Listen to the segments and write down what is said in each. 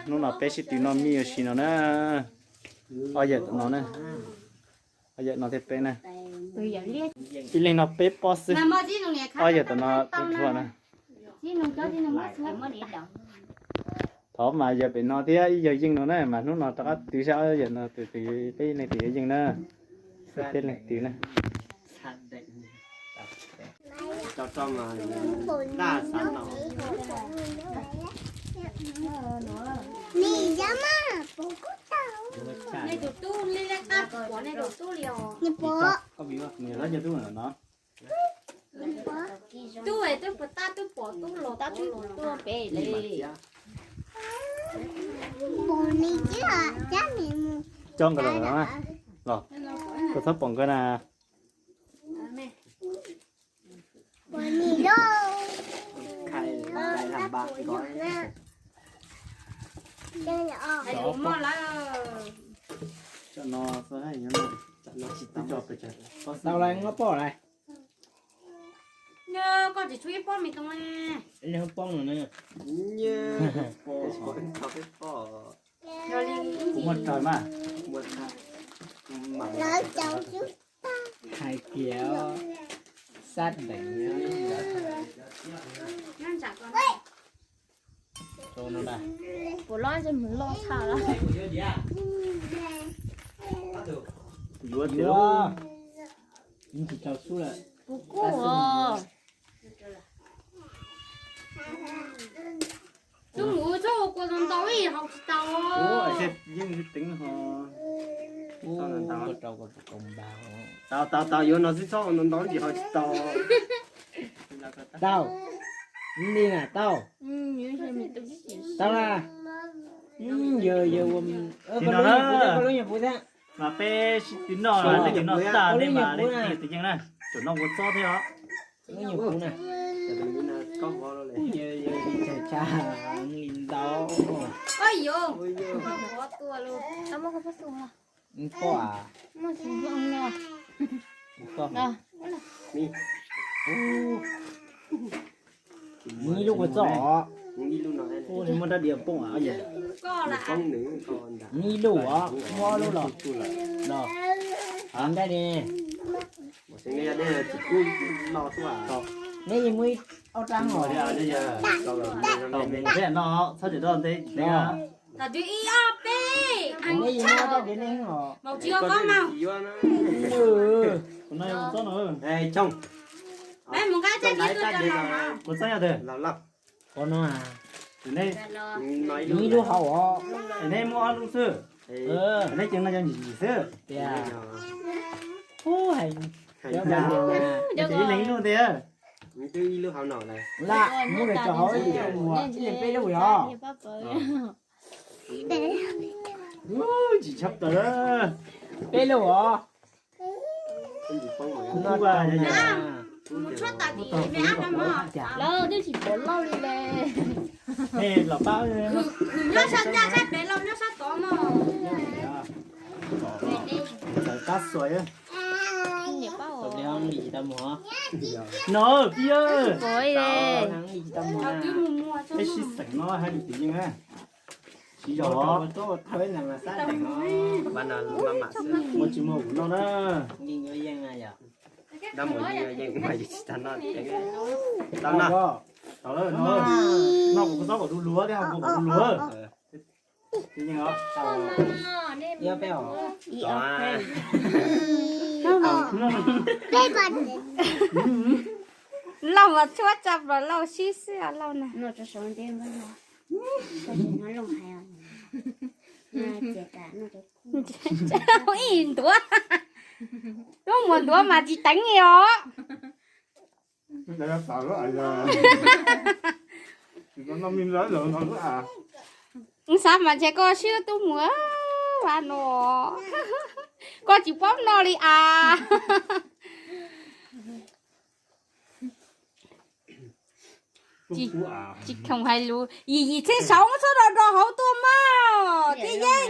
Hnub no peb sib tw noj mij ua si no na. Ob yawm tom no na. Ob yawm no thiab peb na. Ib leeg noj peb pob xwb. Ob yawm tom no dhua na. Thov mas yawg pem no thiab ib yawg yeej no na, mas hnub no rov qab twv saib ob yawm no tus twg peb leeg twg yuav yeej na. Peb leeg twg na. Tub, twb puas tab, twb pom tub los, tab tub tuaj pem li. Coj nkawd los, los, koj txhob pom nkawd na. Tau lawm, muab poj lawm. Koj tsis tshuav ib pob me too. Poob no na. Kuv muaj raws mas. Hais tias sab deev. Puas loj, mus loj tshaj lawm. Yuav tias, kuv tsis tau sub lawm. Kuv kuj os. Tub mus txhob ua kua ntau ntau ib haus tsis tau. Yeej teev ho. Tau tau tau, yuav no xwb txhob ua ntau ntau ib haus tsis tau. Tau. Li na tau. Tau na. Yog yog ua, koj lub nyuam qhuav thiab. Mas peb sib tw noj, leej twg noj tag li mas leej twg yeej na. Tseem noj ua txob thiab os. Lub nyuam qhuav na. Tshav tshav li ntau. Poj a. Ib lub ua txob os. Muaj rab diav poob os. Ib lub os, muaj ob lub los. Los, nrab di. Neb yeej muaj ib ob rab os. Txhob tsis tau ntev. Tam twb ib ob peb, neb yeej muaj ob rab diav neb os. Maum tsis ua koob mas. Kuv no, Peb mus nqa txoj diav tuaj rau laus. Kuv txoj yog tias, qhov no, ib lub hauv os. Neb muaj ob lub xwb. Neb ceev no yog yim yim xwb. Tias, ub, hais, ces ib leeg ib lub ntej. Lam muab lawv tso hauv ib leeg peb lub yog. Tsis tshaj plaws. Peb lub os. Lawv twb tsis pom loj li le. Khwv nyob sab ncaj sab pem, laus nyob sab tod mog. Txawm qab xuas. No, pib, peb sib xeem no hais lus kwv yees na. Siv zog. Muaj tsis muaj kuv noj na. Tau no, tau lawm no. Noj kuv txob kom du lug thiab, hau kuv kom du lug. Lauj mas tshuab tsa plaws lauj sib xwb lauj na. Ib ntuav. Tub muam ntuav mas tsis teev li os. Xav mas ntshe koj swb tub muam, ua no koj tsis paub noj li as. Tsis khoom hais lus, yim yim txheej saud txhob do do hauv tuaj mog, tib yeej.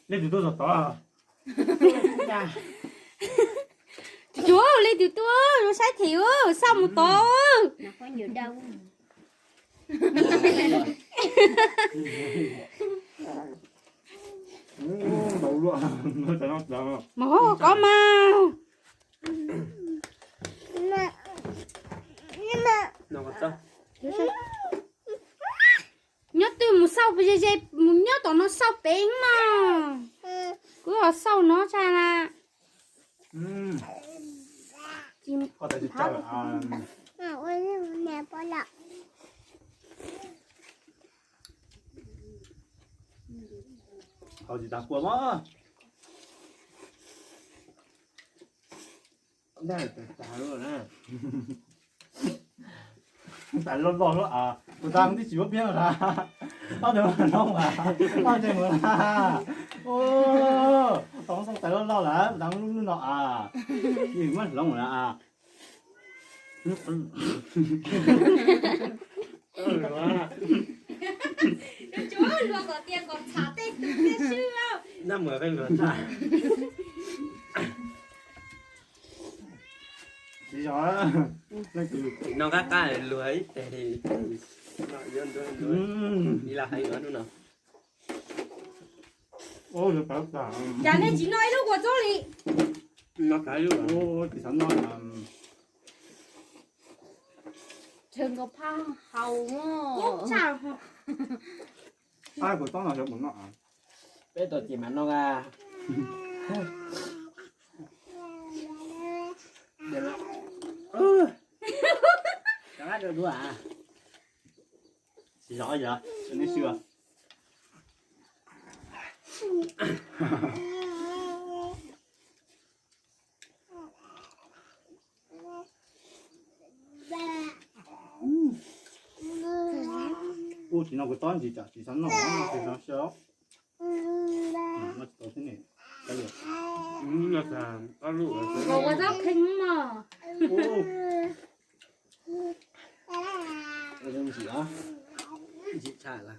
Leej twg tuaj tom tod? Ua li twb tuaj, saib them, xauj mus tod. Mus hauv kov mas. Nyob twg mus xauj ze ze, mus nyob tom no xauj pem mas. Kuv xauj no tsa na. Haus tsis tas kua mas. Tais loj loj lub as, kuv tas tib tsis muab piab na. Ob tug hlob as, ob tug mus na. Tau xauj tais loj loj lawm, kuv tas lub lub no as. Yus muab hloov lawm as. Noj qab qab luag ib teg li. Cas nej tsis noj ib lub kua txob li? Tshwj nkaus phaj haus. Peb tau ces mas no a. Tsis zov yog nej xwb. Ua tsis no kuv tob ntsis tsam tsis xav noj, tsis xav xyaw. Noj tsis tau thiab ne. Ua txob kheej mog. Ntsim tshaj lawm,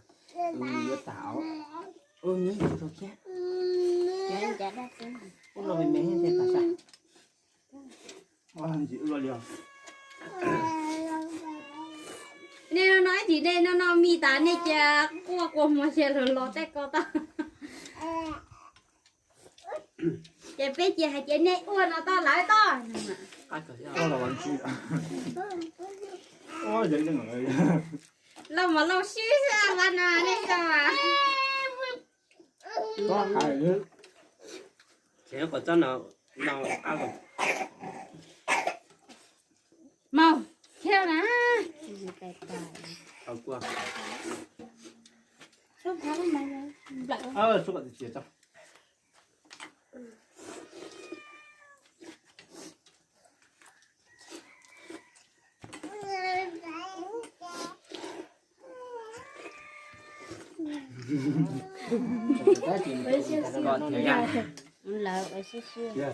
yuav tag os. Ntsim tau thiab. Ub no me me thiab tas sab. Ntsim ua li os. Nej no no ib ntsis nej no no mis tas nej cia quaj kua muag cia los los tej ko tau. Ces peb cia hais tias nej ua no tau lawm tau. Lauj mos lauj swb xwb vaj no nej xyov mas. Tseem qhov txob no no qab. Maus, khiav na. Tau kua. Xub kom txias tso.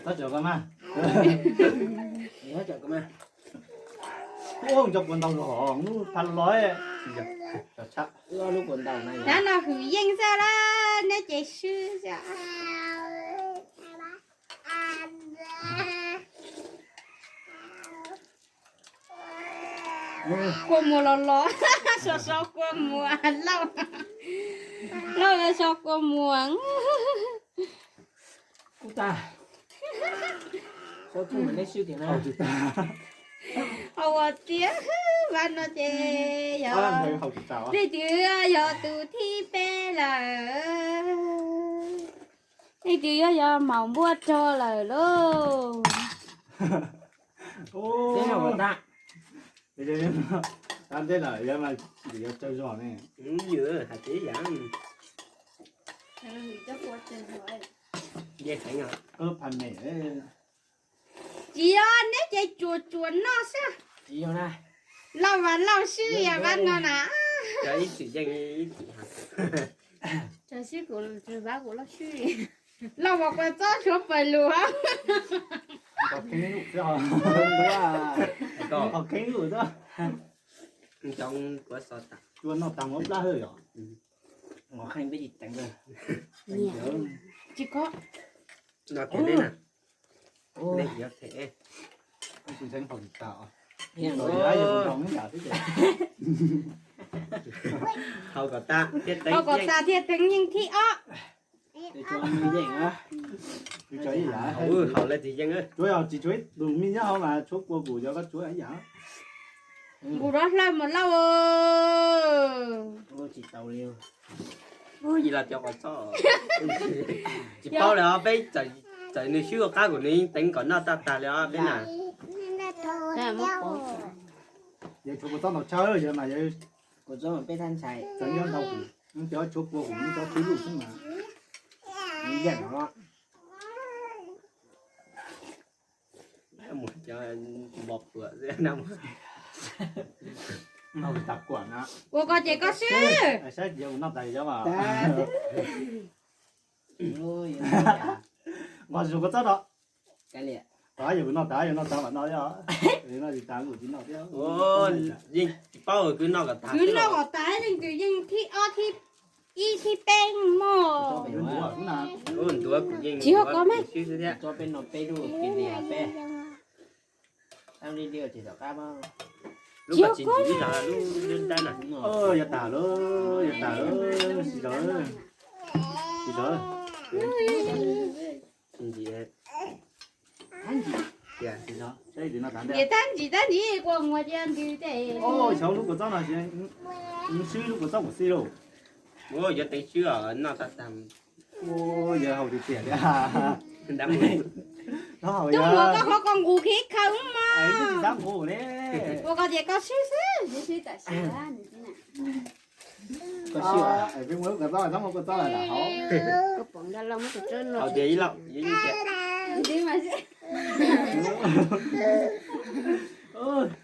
Tab cov ko mas, tab cov ko mas, ua cov kua ntau los hnub tag los, cov tshab, lub kua ntau na. Tab no hwm yeej xwb lawm, neb ces swb xwb. Kua muag los los, so so kua muag lauj, lauj so kua muag. Kuv tag, so kuj mas neb swb tiag na. Ua tiag, vaj no ces yog leej twg yog tus thib peb lawm. Leej twg yuav yog maum npuaj rog lawm lauj. Tab ntej lawm yog mas tsis yuav tsawg zog ne. Hais tias yam, tsis yog neb ces tsuas tsuas noj xwb. Lauj mas lauj swb yog vaj no na. Ib txwm yeej ib txwm, tsawg xwb kuv vaj kuv lauj swb. Lauj mas kua txob tshuav pawg lug. Qhov kheeb lus xwb. Cua noj tag ua plab hwj yom. Tsis ko. Haus kom tas thiaj teev yeej. Haus kom tas thiaj teev yeej thib ob. Haus le tsis yeej. Tsuav yog tsis tshuav ib tug me nyuam hauv mas tshuav kua kum cov koj tshuav ib yam. Nqus rov hlawj mus lauj. Tsis tau li. Ua yis los cov qos txob. Tsis paub li os, peb txawm nws swb ua qab kuv nws yeej teev kom noj tag tag li os peb na. Yog tshuav kua txob ntau tshaj yog mas yog kua txob peb thaj ntshai txawm nyob ntau kuv, cov tshuav kua kuv nws cov swb lug xwb mas. Mus cov mos puam xwb no. Ua koj ces koj swb. Saib yog kuv noj tas yog mas. Nqos zus kua txob no. Yog kuv noj tas yog noj tas mam noj thiab. Noj tsis tas kuv tsis noj thiab. Yeej tsis paub, kwv noj kom tas, kwv noj kom tas leej twg yeej thib ob thib ib thib peb mog. Ntuav kuv yeej tsis ua koj mas. Tso peb no peb lub kiag li peb. Lub koj tsis ntsim ib los lub dab na. Yog tas lawm, yog tas lawm, tsis zov, tsis zov. Ces tab ntsis tab ntsis kua muag cia ntws ces. Xyov lub kua txob no, swb lub kua txob mus xij lauj. Yuav teev swb os, noj tag tag. Yog haus tiag tiag li. Tub muag koj qhov koj nqus khib khaws mas. Ua koj ces koj swb xwb, swb tam sim. Koj swb, peb muaj lub kua txob, txhob muaj kua txob lam haus. Haus tias ib lauj,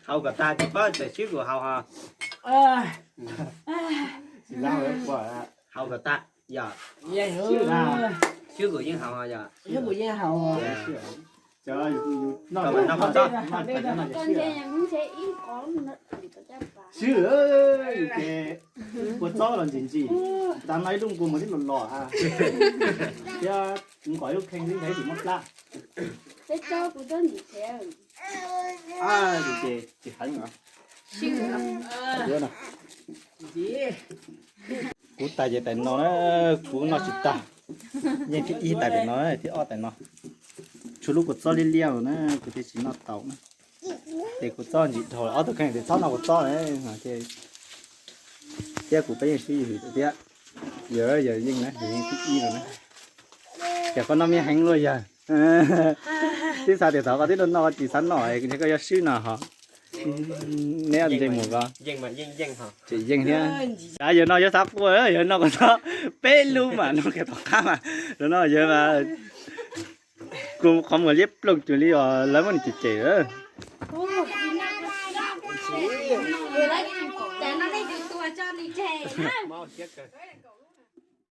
haus kom tag tsis paub txawm swb kuv haus ho. Haus kom tag yog, swb kuv yeej haus ho yog. Swb, yus ces kua txob los ntsim ntsim, tas no ib lub kua muag tib los los ha. Thiab nqos ib lub kheej xwb ntshai tsis muab plab. Yus ces tsis heev os. Kuv tais ces tais no na, kuv noj tsis tag. Yeej thib ib tais pem no, thib ob tais no. Tshuav lub kua txob liab liab na, kuv thiaj tsis noj tau na. Ces kua txob ntsim dhau, ob tug kheej ces txhob noj kua txob na. Thiab kuv peb yeej swb yus thiab. Yog, yog yeej na, yus yeej thib ib no na. Ces koj noj me heev luaj yog. Twb xav tias thaum koj twb noj tsis xav noj es koj yuav swb no ho. Neb ntsej muag ko tseem yeej thiab. Yog no yuav xav quaj, yog no kua txob peb lub mas noj kiag tom qab mas, no yog mas kuv qhov muag liab ploog cuag li os, lawv muab nws cem cem.